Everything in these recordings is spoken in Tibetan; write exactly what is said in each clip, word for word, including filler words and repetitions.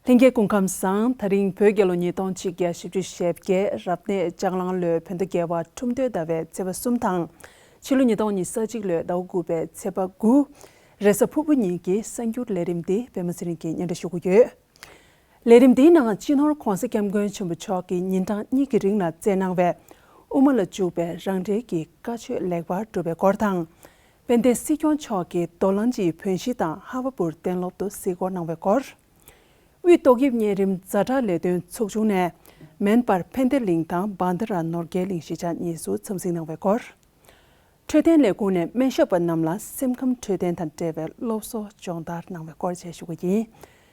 ལྷན་རྒྱས་སྐུ་ཁམས་བཟང་། དེ་རིང་བོད་རྒྱལ་ལོ་ཉིས་སྟོང་ཆིག་བརྒྱ་བཞི་བཅུ་ཞེ་བརྒྱད། རབ་གནས་ལྕགས་གླང་ལོའི་བོད་ཟླ་བརྒྱད་པ་ཁྲུམས་སྟོད་ཟླ་བའི་ཚེས་པ་གསུམ་དང་། ཕྱི་ལོ་ཉིས་སྟོང་ཉི་ཤུ་རྩ་གཅིག་ལོའི་ཟླ་བ་དགུ་པའི་ཚེས་པ་དགུ། རེས་གཟའ་ཕུར་བུ་ཉིན་གྱི་གསར་འགྱུར་ལས་རིམ་འདི་པད་མ་ཚེ་རིང་གིས་སྙན་སྒྲོན་ཞུ་གི་ཡོད། ལས་རིམ་འདིའི་ནང་སྤྱི་ནོར་༧གོང་ས་༧སྐྱབས་མགོན་ཆེན་པོ་མཆོག་གིས་ཉིན་གྲངས་གཉིས་ཀྱི་རིང་ལ་བསྩལ་གནང་བའི་དབུ་མ་ལ་འཇུག་པའི་རང་འགྲེལ་གྱི་བཀའ་ཆོས་ལེགས་པར་གྲུབ་པའི་སྐོར་དང་། དཔལ་ལྡན་སྲིད་སྐྱོང་མཆོག་གིས་རྡོར་གླིང་གི་བོན་གཞིས་དང་ཧ་བ་པུར་གཏན་སློབ་ཏུ་གཟིགས་སྐོར་གནང་བའི་སྐོར། དབུས་ཏོག་དབྱིབས་གཉན་རིམས་ཛ་དྲག་ལས་དོན་ཚོགས་ཆུང་ནས་མོན་པར་ཕན་བདེ་གླིང་དང་བྷན་དྷ་ར་ནོར་རྒྱས་གླིང་གཞིས་ཆགས་གཉིས་སུ་འཚམས་གཟིགས་གནང་བའི་སྐོར། འཕྲོད་བསྟེན་ལས་ཁུངས་ནས་སྨན་ཞབས་པ་རྣམས་ལ་སེམས་ཁམས་འཕྲོད་བསྟེན་དང་འབྲེལ་བའི་སློབ་གསོ་སྦྱོང་བརྡར་གནང་བའི་སྐོར་བཅས་ཞུ་རྒྱུ་ཡིན།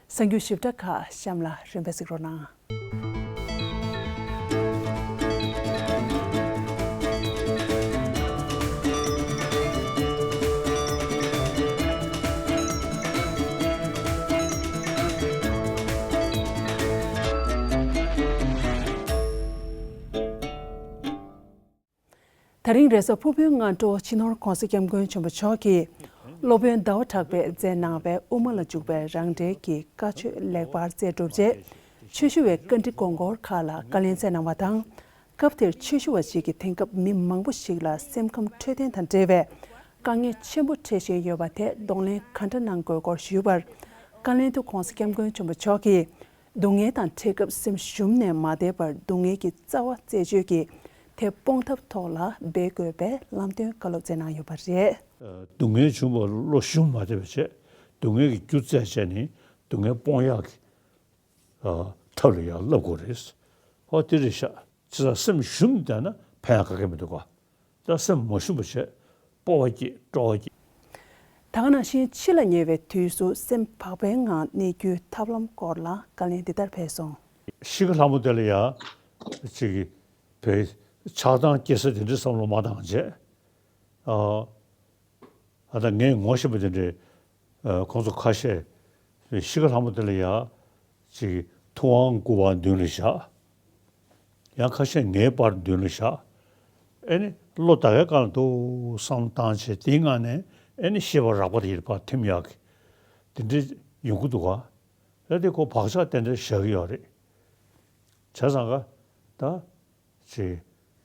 གསར་འགྱུར་ཞིབ་ཕྲ་ཁག་གཤམ་ལ་རིམ་པས་གཟིགས་རོགས་གནང་། ད་རིང་རེས་གཟའ་ཕུར་བུའི་སྔ་དྲོ་སྤྱི་ནོར་༧གོང་ས་༧སྐྱབས་མགོན་ཆེན་པོ་མཆོག་གིས་སློབ་དཔོན་ཟླ་བ་གྲགས་པས་མཛད་གནང་བའི་དབུ་མ་ལ་འཇུག་པའི་རང་འགྲེལ་གྱི་བཀའ་ཆོས་ལེགས་པར་མཛད་གྲུབ་རྗེས། ཆོས་ཞུ་བའི་བཀའ་འདྲི་དགོངས་སྐོར་ཁག་ལ་བཀའ་ལན་སྩལ་གནང་བ་དང་། སྐབས་དེར་ཆོས་ཞུ་བ་ཞིག་གིས་དེང་སྐབས་མི་མང་པོ་ཞིག་ལ་སེམས་ཁམས་འཕྲོད་བསྟེན་དང་འབྲེལ་བའི་དཀའ་ངལ་ཆེན་པོ་འཕྲད་བཞིན་ཡོད་པ་དེ་གདོང་ལེན་ག་འདྲ་གནང་དགོས་སྐོར་ཞུས་པར། བཀའ་ལན་དུ་༧གོང་ས་༧སྐྱབས་མགོན་ཆེན་པོ་མཆོག་གིས། སྡུག་བསྔལ་དང་འཕྲད་སྐབས་སེམས་ཞུམ་ནས་མ་བསྡད་པར་སྡུག་བསྔལ་གྱི་རྩ་བ་རྩད་གཅོད་ཀྱིས་དེ་སྤོང་ཐབས་ཐོག་ལ་འབད་དགོས་པའི་ལམ་སྟོན་བཀའ་སློབ་སྩལ་གནང་ཡོད་པ་རེད། སྡུག་བསྔལ་བྱུང་བ་བློ་ཞུམ་མ་བསྡད་པ་བྱས། སྡུག་བསྔལ་གྱི་རྒྱུ་རྩད་བྱས་ནས་སྡུག་བསྔལ་སྤོང་ཡག་གི་ཐབས་ལ་ཡང་བསླབ་དགོས་རེད། ཧོ་དེ་རེད་ཤག་བྱས་ཙང་སེམས་ཞུམ་བསྡད་ན་ཕན་ཡག་ག་གེ་མི་འདུག་ག་ད་སེམས་མ་ཞུམ་པ་བྱས། སྤོབས་པ་སྐྱེད། སྤྲོ་བ་སྐྱེད། ད་ག་ནང་བཞིན་འཆི་ལ་ཉེ་བའི་དུས་སུ་སེམས་བག་པའི་ངང་གནས་རྒྱུའི་ཐབས་ལམ་སྐོར་ལ་བཀའ་ལན་འདི་ལྟར་ཕེབས་སོང་། ཤི་ཁ་ལྷ་མོ་དེ་ལ་ཡ། ཅིག་བོད་ཆགས་སྡང་སྐྱེ་ས་དེ་འདྲའི་བསམ་བློ་མ་བཏང་བྱས། ཨ། ཨ་ད་ངས་ངོ་ཤེས་པ་དེ་འདྲའི། ཨ་ཁོང་ཚོ་ཁ་ཤས། ཤི་ཁ་ལྷ་མོ་དེ་ལ་ཡ། ཅིག་ཐུབ་དབང་བསྐུར་བ་མདུན་ལ་བཞག་ཡང་ཁ་ཤས་ངེས་པར་མདུན་ལ་བཞག་ཨེ་ནི་བློ་ད་གའི་སྒང་ལ་འདུག་བསམ་བཏང་བྱས་དེའི་ངང་ནས་ཨེ་ནི་ཤེས་པ་རགས་པ་དེ་ཡིན་པ་ཐིམ་ཡག་གི་དེ་འདྲའི་ཡོང་གི་འདུག་ག་ཨེ་དེ་ཁོ་བག་ཆགས་དེ་འདྲ་བཞག་གི་ཡོད་རེད། བྱས་ཙང་ག་ད་ཅིག་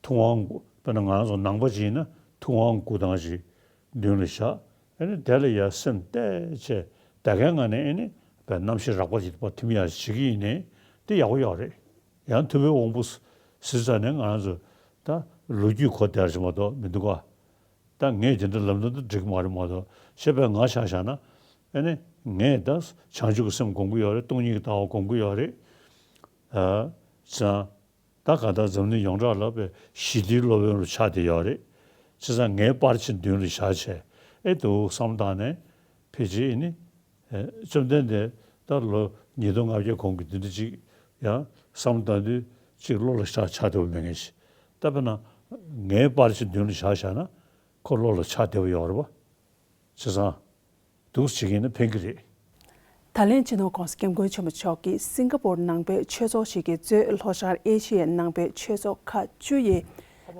ཐུབ་དབང་བསྐུར། དཔེར་ན་ང་རང་ཚོ་ནང་པ་ཅིག་ཡིན་ན་ཐུབ་དབང་བསྐུར་སྟངས་ཅིག་མདུན་ལ་བཞག་ཨེ་ནི་དེ་ལ་ཡ་སེམས་གཏད་བྱས་ད་གའི་ངང་ནས་ཨེ་ནི་བའི་རྣམ་ཤེས་རགས་པ་ཅིག་ཐིམ་ཡག་བྱེད་ཀྱི་ཡིན་ནའི་དེ་ཡག་པོ་ཡོད་རེད། ཡང་ཐུབ་པའི་དབང་པོ་ཟེར་ཙང་ནས་ང་རང་ཚོ་ད་ལོ་རྒྱུས་གོ་བསྡད་ཅིག་མ་གཏོགས་མི་འདུག་ག་ད་ངས་དེ་འདྲ་ལབ་ན་ད་འགྲིག་གི་མ་རེད་མ་གཏོགས་བྱས་པས་ང་ཆ་བཞག་ན་ཨེ་ནི་ངས་ད་བྱང་ཆུབ་ཀྱི་སེམས་སྒོམ་གྱི་ཡོད་རེད། སྟོང་ཉིད་ཀྱི་ལྟ་བ་སྒོམ་གྱི་ཡོད་རེད། ཨ་ཙང་ད་ག་ད་འཛམ་གླིང་ཡོངས་གྲགས་ལ་བའི་ཞི་བདེའི་སློབ་དཔོན་རུ་ཆགས་བསྡད་ཡོད་རེད། བྱས་ཙང་ངའི་པར་ཆས་མདུན་ལ་བཞག་བྱས་ཨེ་འདུག་བསམ་བཏང་ནས་ཕལ་ཆེར་ཨེ་ནི། ཨེ་བཅོམ་ལྡན་འདས་ད་ལོ་ཉིས་སྟོང་ལྔ་བརྒྱ་གོང་གི་དེ་འདྲ་ཅིག་ཡང་བསམ་བཏང་དུས་ཅིག་བློ་ལ་ཤར་ཆགས་བསྡད་པ་མེད་མཁན་ཞིག་ད་དཔེར་ན་ངའི་པར་ཆས་མདུན་ལ་བཞག་བཞག་ན་ཁོ་བློ་ལ་ཆགས་བསྡད་པ་ཡོད་རེད་པ། བྱས་ཙང་། འདུག་སེ་བྱེད་ཀྱི་ཡིན་ན་ཕན་གྱི་རེད། ད་ལན་སྤྱི་ནོར་༧གོང་ས་༧སྐྱབས་མགོན་ཆེན་པོ་མཆོག་གིས་སིང་ག་པོར་ནང་པའི་ཆོས་ཚོགས་ཤིག་གིས་གཙོས་ལྷོ་ཤར་ཨེ་ཤི་ཡའི་ནང་པའི་ཆོས་ཚོགས་ཁག་བཅུ་ཡིས་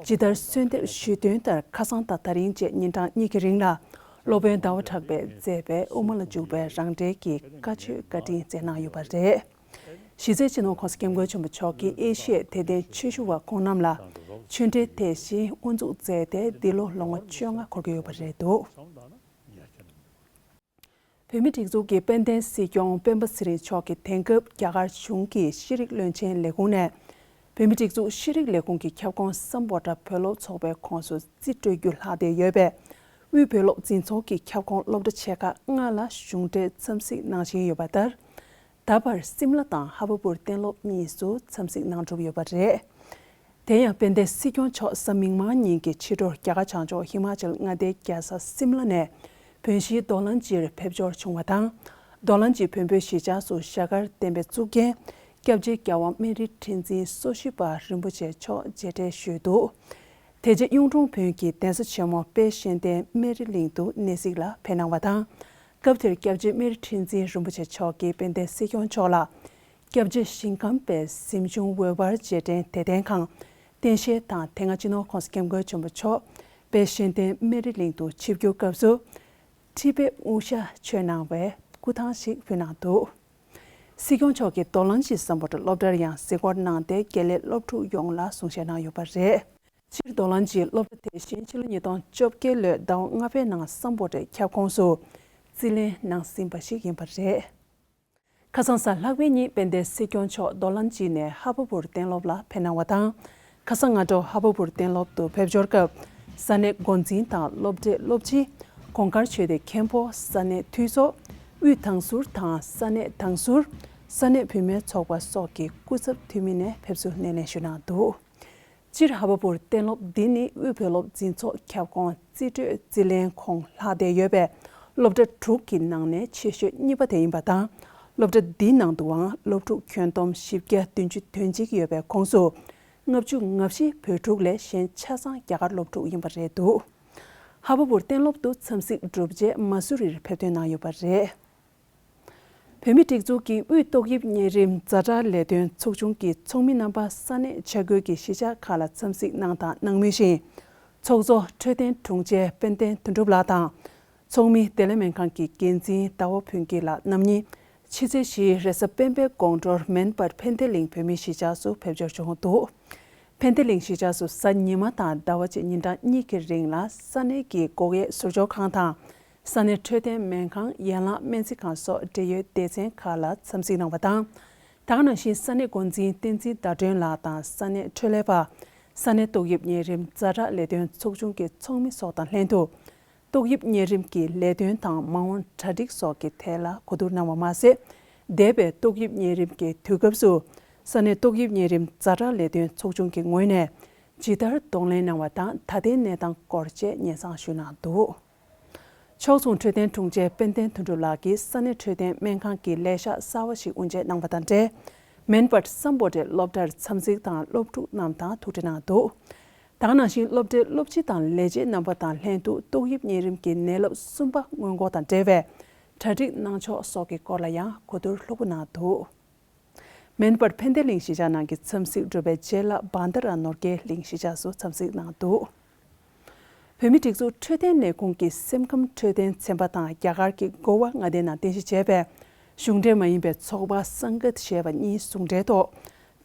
ཇི་ལྟར་གསོལ་འདེབས་ཞུས་དོན་ལྟར་ཁ་སང་དང་ད་རིང་བཅས་ཉིན་གྲངས་གཉིས་ཀྱི་རིང་ལ་སློབ་དཔོན་ཟླ་བ་གྲགས་པས་མཛད་པའི་དབུ་མ་ལ་འཇུག་པའི་རང་འགྲེལ་གྱི་བཀའ་ཆོས་བཀའ་དྲིན་སྩལ་གནང་ཡོད་པ་རེད། གཞི་རྩའི་སྤྱི་ནོར་༧གོང་ས་༧སྐྱབས་མགོན་ཆེན་པོ་མཆོག་གིས་ཨེ་ཤི་ཡའི་དད་ལྡན་ཆོས་ཞུ་བ་ཁོང་རྣམས་ལ་ཆོས་འབྲེལ་དེ་བཞིན་དབུ་འཛུགས་མཛད་དེ་འདི་ལོ་ལོ་ངོ་བཅོ་ལྔ་འཁོར་གྱི་ཡོད་པ་རེད་འདུག་བོད་མིའི་སྒྲིག་འཛུགས་ཀྱི་དཔལ་ལྡན་སྲིད་སྐྱོང་སྤེན་པ་ཚེ་རིང་མཆོག་གིས་དེང་སྐབས་རྒྱ་གར་གཞུང་གི་ཤེས་རིག་བློན་ཆེན་ལས་ཁུངས་ནས་བོད་མིའི་སྒྲིག་འཛུགས་ཤེས་རིག་ལས་ཁུངས་ཀྱི་ཁྱབ་ཁོངས་སམ་བྷོ་ཊ་བོད་སློབ་ཚོགས་པའི་ཁོངས་སུ་རྩིས་སྤྲོད་རྒྱུ་ལྷག་བསྡད་ཡོད་པས། དབུས་བོད་སློབ་འཛིན་ཚོགས་ཀྱི་ཁྱབ་ཁོངས་སློབ་གྲྭ་ཆེ་ཁག་ལྔ་ལ་གཞུང་འབྲེལ་འཚམས་གཟིགས་གནང་བཞིན་ཡོད་པ་ལྟར། ད་བར་སིམ་ལ་དང་ཧ་བ་པུར་གཏན་སློབ་གཉིས་སུ་འཚམས་གཟིགས་གནང་གྲུབ་ཡོད་པ་རེད། དེ་ཡང་དཔལ་ལྡན་སྲིད་སྐྱོང་མཆོག་གཟའ་མིག་དམར་ཉིན་གྱི་ཕྱི་དྲོར་རྒྱ་གར་བྱང་ཕྱོགས་ཧི་མ་ཅལ་མངའ་སྡེའི་རྒྱལ་ས་སིམ་ལ་ནས་བོན་གཞིས་རྡོར་གླིང་སྤྱིར་ཕེབས་འབྱོར་བྱུང་བ་དང་། རྡོར་གླིང་གི་བོན་པོའི་གཞིས་ཆགས་སུ་ཞྭ་དཀར་བསྟན་པའི་གཙུག་རྒྱན་སྐྱབས་རྗེ་རྒྱལ་དབང་སྨན་རིའི་ཁྲི་འཛིན་སོ་བཞི་པ་རིན་པོ་ཆེ་མཆོག་མཇལ་འཕྲད་ཞུས་འདུག་དེ་རྗེས་གཡུང་དྲུང་བོན་གྱི་གདན་ས་ཆེན་མོ་དཔལ་གཤེན་བསྟན་སྨན་རི་གླིང་དུ་གནས་གཟིགས་ལ་ཕེབས་གནང་བ་དང་། སྐབས་དེར་སྐྱབས་རྗེ་སྨན་རི་ཁྲི་འཛིན་རིན་པོ་ཆེ་མཆོག་གིས་དཔལ་ལྡན་སྲིད་སྐྱོང་མཆོག་ལ། སྐྱབས་རྗེ་ཞིང་ཁམས་པའི་གཟིམ་ཆུང་འོད་འབར་རྗེས་དྲན་དད་ལྡན་ཁང་རྟེན་བཞེངས་དང་། དེ་སྔ་སྤྱི་ནོར་༧གོང་ས་༧སྐྱབས་མགོན་ཆེན་པོ་མཆོག་དཔལ་གཤེན་བསྟན་སྨན་རི་གླིང་དུ་ཆིབས་བསྒྱུར་སྐབས་སུ། ཁྲི་པའི་དབུ་ཞྭ་མཆོད་གནང་བའི་སྐུ་ཐང་ཞིག་ཕུལ་གནང་འདུག་སྲིད་སྐྱོང་མཆོག་གིས་རྡོ་ལམ་གྱི་སམ་བྷོ་ཊ་སློབ་གྲྭར་ཡང་གཟིགས་སྐོར་གནང་སྟེ་དགེ་ལས་སློབ་ཕྲུག་ཡོངས་ལ་གསུང་བཤད་གནང་ཡོད་པ་རེད། སྤྱིར་རྡོ་ལམ་གྱི་སློབ་གྲྭ་དེ་བཞིན་ཕྱི་ལོ་ཉིས་སྟོང་བཅོ་བརྒྱད་ལོའི་ཟླ་བ་ལྔ་པའི་ནང་སམ་བྷོ་ཊའི་ཁྱབ་ཁོངས་སུ་རྩིས་ལེན་གནང་ཟིན་པ་ཞིག་ཡིན་པ་རེད། ཁ་སང་གཟའ་ལྷག་པའི་ཉིན་དཔལ་ལྡན་སྲིད་སྐྱོང་མཆོག་རྡོ་ལམ་བརྒྱུད་ནས་ཧ་བ་པུར་གཏན་སློབ་ལ་ཕེབས་གནང་བ་དང་། ཁ་སང་སྔ་དྲོ་ཧ་བ་པུར་གཏན་སློབ་ཏུ་ཕེབས་འབྱོར་སྐབས་ས་གནས་འགོ་འཛིན་དང་སློབ་གྲྭའི་སློབ་སྤྱི། གོང་དཀར་ཆོས་སྡེ་མཁན་པོ། ས་གནས་འཐུས་ཚོགས། དབུས་དྭང་ཟུར་དང་ས་གནས་དྭང་ཟུར། ས་གནས་བུད་མེད་ཚོགས་པ་སོགས་ཀྱི་སྐུ་ཚབ་འཐུས་མི་ནས་ཕེབས་བསུ་སྣེ་ལེན་ཞུས་གནང་འདུག་སྤྱིར་ཧ་བ་པུར་གཏན་སློབ་འདི་ནི་དབུས་བོད་སློབ་འཛིན་ཚོགས་ཁྱབ་ཁོངས་རྩིས་སྤྲོད་རྩིས་ལེན་ཁོངས་ལྷག་བསྡད་ཡོད་པའི་སློབ་གྲྭ་དྲུག་གི་ནང་ནས་ཆེ་ཤོས་གཉིས་པ་དེ་ཡིན་པ་དང་། སློབ་གྲྭ་འདིའི་ནང་དུའང་སློབ་ཕྲུག་ཁྱོན་བསྡོམས་བཞི་བརྒྱ་བདུན་ཅུ་དོན་གཅིག་ཡོད་པའི་ཁོངས་སུ། ལྔ་བཅུ་ང་བཞི་བོད་ཕྲུག་ལས་གཞན་ཆ་ཚང་རྒྱ་གར་སློབ་ཕྲུག་ཡིན་པ་རེད་འདུག་ཧ་བ་པུར་གཏན་སློབ་ཏུ་འཚམས་གཟིགས་གྲུབ་རྗེས་མ་སུ་རིར་ཕེབས་ཐོན་གནང་ཡོད་པ་རེད། བོད་མིའི་སྒྲིག་འཛུགས་ཀྱི་དབུས་ཏོག་དབྱིབས་གཉན་རིམས་ཛ་དྲག་ལས་དོན་ཚོགས་ཆུང་གི་ཚོགས་མི་རྣམ་པ་ས་གནས་ཆ་བགོས་ཀྱི་གཞིས་ཆགས་ཁག་ལ་འཚམས་གཟིགས་གནང་དང་གནང་མུས་བཞིན། ཚོགས་གཙོ་འཕྲོད་བསྟེན་དྲུང་ཆེ་དཔལ་ལྡན་དོན་གྲུབ་ལགས་དང་། ཚོགས་མི་བདེ་ལེགས་སྨན་ཁང་གི་འགན་འཛིན་ཟླ་བ་ཕུན་སྐྱིད་ལགས་རྣམ་གཉིས་ཕྱི་ཚེས་བཞིའི་རེས་གཟའ་སྤེན་པའི་དགོང་དྲོར་མན་པར་ཕན་བདེ་གླིང་བོད་མིའི་གཞིས་ཆགས་སུ་ཕེབས་འབྱོར་བྱུང་འདུག་ཕན་བདེ་གླིང་གཞིས་ཆགས་སུ་གཟའ་ཉི་མ་དང་ཟླ་བ་གཅིག་ཉིན་གྲངས་གཉིས་ཀྱི་རིང་ལ་ས་གནས་ཀྱི་འགོག་དབྱེ་ཟུར་འཇོག་ཁང་དང་། ས་གནས་འཕྲོད་བསྟེན་སྨན་ཁང་། ཡན་ལག་སྨན་རྩིས་ཁང་སོགས་འབྲེལ་ཡོད་སྡེ་ཚན་ཁག་ལ་འཚམས་གཟིགས་གནང་བ་དང་། ད་ག་ནང་བཞིན་ས་གནས་འགོ་འཛིན་བསྟན་འཛིན་ཟླ་སྒྲོན་ལགས་དང་ས་གནས་འཕྲོད་ལས་པ། ས་གནས་ཏོག་དབྱིབས་གཉན་རིམས་ཛ་དྲག་ལས་དོན་ཚོགས་ཆུང་གི་ཚོགས་མི་སོགས་དང་ལྷན་དུ། ཏོག་དབྱིབས་གཉན་རིམས་ཀྱི་ལས་དོན་དང་མ་འོངས་གྲ་སྒྲིག་སོགས་ཀྱི་ཐད་ལ་གོ་བསྡུར་གནང་བ་མ་ཟད། འདས་པའི་ཏོག་དབྱིབས་གཉན་རིམས་ཀྱི་དུས་སྐབས་སུ། ས་གནས་ཏོག་དབྱིབས་གཉན་རིམས་ཛ་དྲག་ལས་དོན་ཚོགས་ཆུང་གི་ངོས་ནས་ཇི་ལྟར་གདོང་ལེན་གནང་བ་དང་ད་ལྟའི་གནས་སྟངས་སྐོར་བཅས་སྙན་སེང་ཞུས་གནང་འདུག་ཕྱོགས་མཚུངས་འཕྲོད་བསྟེན་དྲུང་ཆེ་དཔལ་ལྡན་དོན་གྲུབ་ལགས་ཀྱིས་ས་གནས་འཕྲོད་བསྟེན་སྨན་ཁང་གི་ལས་ཤག་གསར་བ་ཞིག་དབུ་འབྱེད་གནང་བ་དང་འབྲེལ། མན་པར་སམ་བྷོ་ཊའི་སློབ་གྲྭར་འཚམས་གཟིགས་དང་སློབ་ཕྲུག་རྣམས་དང་ཐུག་འཕྲད་གནང་འདུག་ད་ག་ནང་བཞིན་སློབ་གྲྭའི་སློབ་སྤྱི་དང་ལས་བྱེད་རྣམ་པ་དང་ལྷན་དུ་ཏོག་དབྱིབས་གཉན་རིམས་ཀྱི་ནད་རླབས་གསུམ་པ་སྔོན་འགོག་དང་འབྲེལ་བའི་གྲ་སྒྲིག་གནང་ཕྱོགས་སོགས་ཀྱི་སྐོར་ལ་ཡང་གོ་བསྡུར་ལྷུག་པོ་གནང་འདུག་མན་པར་ཕན་བདེ་གླིང་གཞིས་ཆགས་ནང་གི་འཚམས་གཟིགས་གྲུབ་པའི་རྗེས་ལ་བྷན་དྷ་ར་ནོར་རྒྱས་གླིང་གཞིས་ཆགས་སུ་འཚམས་གཟིགས་གནང་འདུག་བོད་མིའི་སྒྲིག་འཛུགས་འཕྲོད་བསྟེན་ལས་ཁུངས་ཀྱི་སེམས་ཁམས་འཕྲོད་བསྟེན་ཚན་པ་དང་རྒྱ་གར་གྱི་གོ་ཝ་མངའ་སྡེ་ནང་རྟེན་གཞི་བྱས་པའི་གཞུང་འབྲེལ་མ་ཡིན་པའི་ཚོགས་པ་སང་གད་ཞེས་པ་གཉིས་ཟུང་འབྲེལ་ཐོག་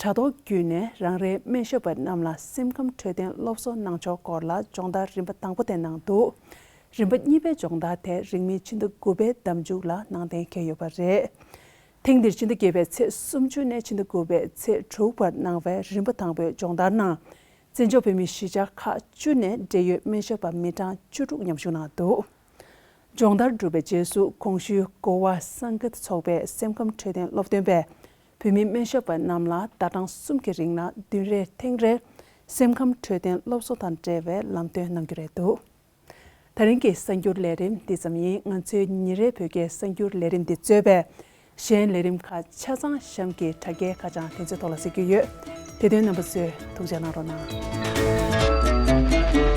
དྲ་ཐོག་བརྒྱུད་ནས་རང་རེའི་སྨན་ཞབས་པ་རྣམས་ལ་སེམས་ཁམས་འཕྲོད་བསྟེན་སློབ་གསོ་གནང་ཕྱོགས་སྐོར་ལ་སྦྱོང་བརྡར་རིམ་པ་དང་པོ་དེ་གནང་འདུག་རིམ་པ་གཉིས་པའི་སྦྱོང་བརྡར་དེ་རིང་མིན་ཕྱི་ཟླ་དགུ་པའི་ཟླ་མཇུག་ལ་གནང་གཏན་འཁེལ་ཡོད་པ་རེད། ཐེངས་འདིར་ཕྱི་ཟླ་བརྒྱད་པའི་ཚེས་སུམ་ཅུ་ནས་ཕྱི་ཟླ་དགུ་པའི་ཚེས་དྲུག་བར་གནང་བའི་རིམ་པ་དང་པོའི་སྦྱོང་བརྡར་ནང་། བཙན་བྱོལ་བོད་མིའི་གཞིས་ཆགས་ཁག་བཅུ་ནས་འབྲེལ་ཡོད་སྨན་ཞབས་པ་མི་གྲངས་བཅུ་དྲུག་མཉམ་ཞུགས་གནང་འདུག་སྦྱོང་བརྡར་གྲུབ་པའི་རྗེས་སུ་གོང་ཞུས་གོ་ཝ་སང་གད་ཚོགས་པའི་སེམས་ཁམས་འཕྲོད་བསྟེན་སློབ་སྟོན་པས་བོད་མི་སྨན་ཞབས་པ་རྣམས་ལ་ཟླ་གྲངས་གསུམ་གྱི་རིང་ལ་བདུན་རེར་ཐེངས་རེར་སེམས་ཁམས་འཕྲོད་བསྟེན་སློབ་གསོ་དང་འབྲེལ་བའི་ལམ་སྟོན་གནང་རྒྱུ་རེད་འདུག་ད་རིང་གི་གསར་འགྱུར་ལས་རིམ་འདི་ཙམ་ཡིན། ང་ཚོའི་ཉིན་རེའི་བོད་སྐད་གསར་འགྱུར་ལས་རིམ་འདི་གཙོས་པའི་གཞན་ལས་རིམ་ཁག་ཆ་ཚང་གཤམ་གྱི་དྲ་རྒྱའི་ཁ་བྱང་དེ་ཚོའི་ཐོག་ལ་གཟིགས་རྒྱུ་ཡོད། དེ་དོན་རྣམ་པ་ཚོས་ཐུགས་རྗེ་གནང་རོགས་གནང་།